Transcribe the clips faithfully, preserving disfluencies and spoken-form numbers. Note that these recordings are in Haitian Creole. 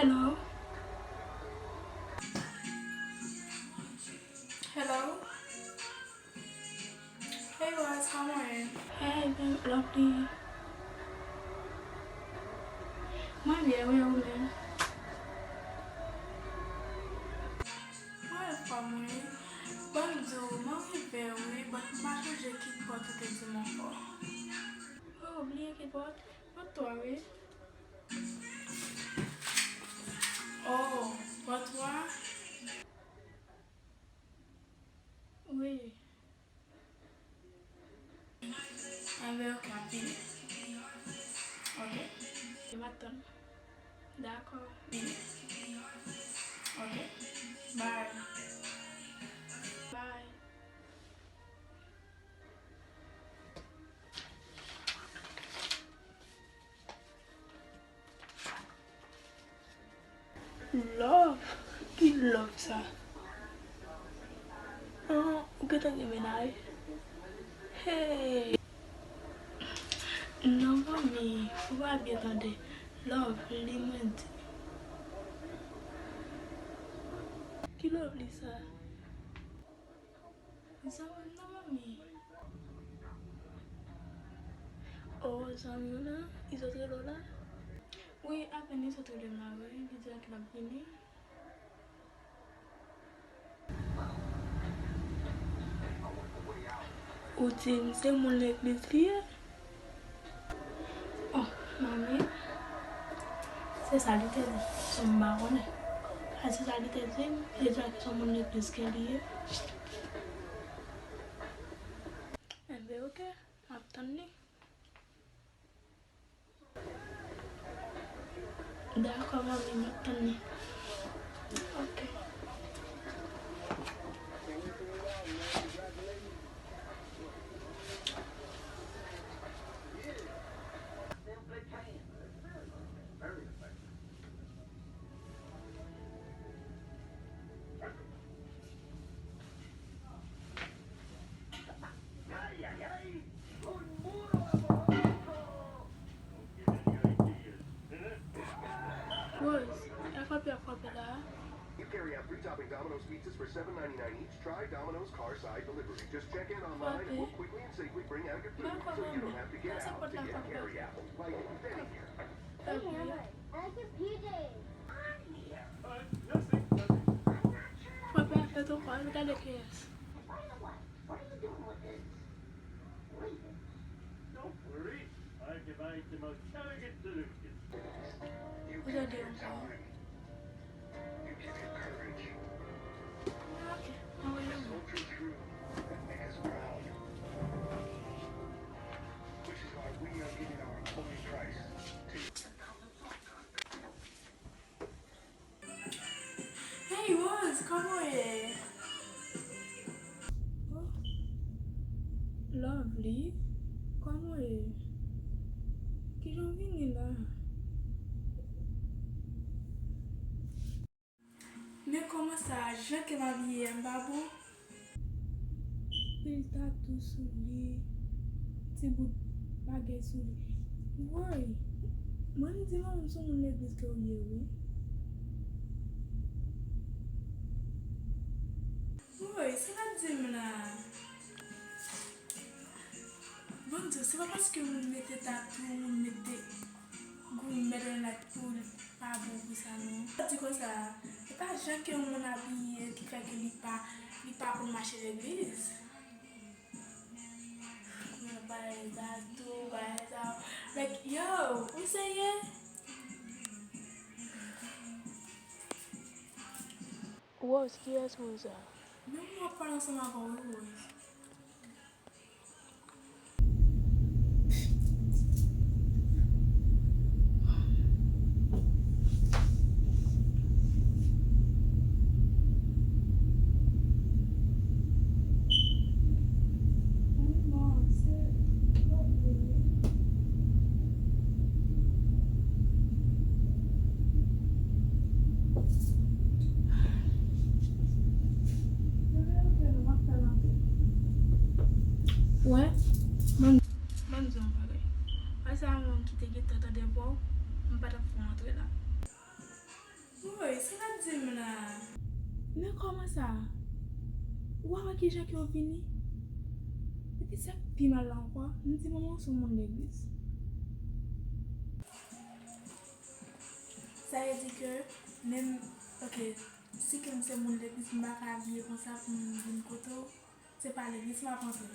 Hello. Hello. Hey, Roz, kòman w ye? Hey, babe, Lovely. Mwen byen, wi, ou menm? Mwen anfòm, wi. Ban m di w, mwen rive, wi, but m pa sonje ki pòt ou te di m ankò. Oh, ou bliye ki pòt? Pòt twa, wi. Oh, pòt twa? Wi. Anben, ok, ap vini. Ok. M ap tann. Dakò. Vini. Ok. Bye. Bye. Love? Ki love sa? Ah, ou gentan gen mennaj? Hey! Non, manmi, ou pa byen tande. Love, li mwen di. Ki love li sa? Zanmi m nan, manmi. Oh, zanmi w nan, li sot rele w la? Wi, apèn li sot rele m la, wi. Li di ak l ap vini. Ou di m se moun legliz li ye? Oh, manmi, se sa li te di. So, m pa konnen. A, se sa li te di m, li di ak se yon moun legliz ke li ye. Enben, ok, m ap tann li. Dakò, manmi, m ap tann li. Ok. Rose, e frape ap frape la a. You carry out three topping Domino's pizzas for seven ninety-nine each. Try Domino's Carside Delivery. Just check in online and we'll quickly and safely bring out your food so you don't have to get out to get carry out. Like, Benny here. Hey, Hamlet, how's your P Js? Frape a fèt ankò, al gade kiyès. Don't worry, I've divided the most elegant solution. You can get time. You can get courage. Okay, how are you? Soldier through and make us proud. Which is why we are giving our holy Christ to you. Hey, Rose, kòman w ye? Oh, Lovely, kòman w ye? Kijan w vini la? Men kòman sa, jan ke m abiye a, m pa bon? Pil tatou sou li, ti bout bagay sou li. Woy! Mwen di manman m se yon moun legliz ke w ye, wi. Woy, sa l ap di m la? Bon Dye, se pa paske moun mete tatou, moun mete gou mèt nan lak pou li pa bon pou sa, non. Sa di konsa, e pa jan ke yon moun abiye ki fè ke li pa, li pa konn mache legliz. Moun bay tatou, bay sa. Like, yo, ou serye? Rose, kiyès moun sa? Menm w ap pale ansanm avè w, wi, Rose. Wè, ban m, ban m di w yon bagay. Pase a yon moun ki te gentan tande vwa w, m pa t ap fè w antre la. Woy, sa w ap di m la? Men kòman sa? Ou pa wè kijan ke w vini? Epi sa k pi mal la ankò, m di manman w se yon moun legliz. Sa vle di ke menm, ok, si ke m se moun legliz, m pa ka abiye konsa pou m vin kote w. Se pa legliz m ap antre.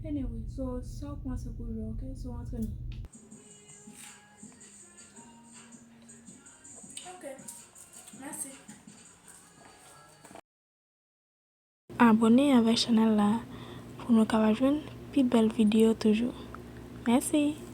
Anyway, so, sa w panse pou jwe, ok? So, antre non. Ok. Mèsi. Abòne avèk chanèl la pou nou kapab jwenn pi bèl videyo toujou. Mèsi!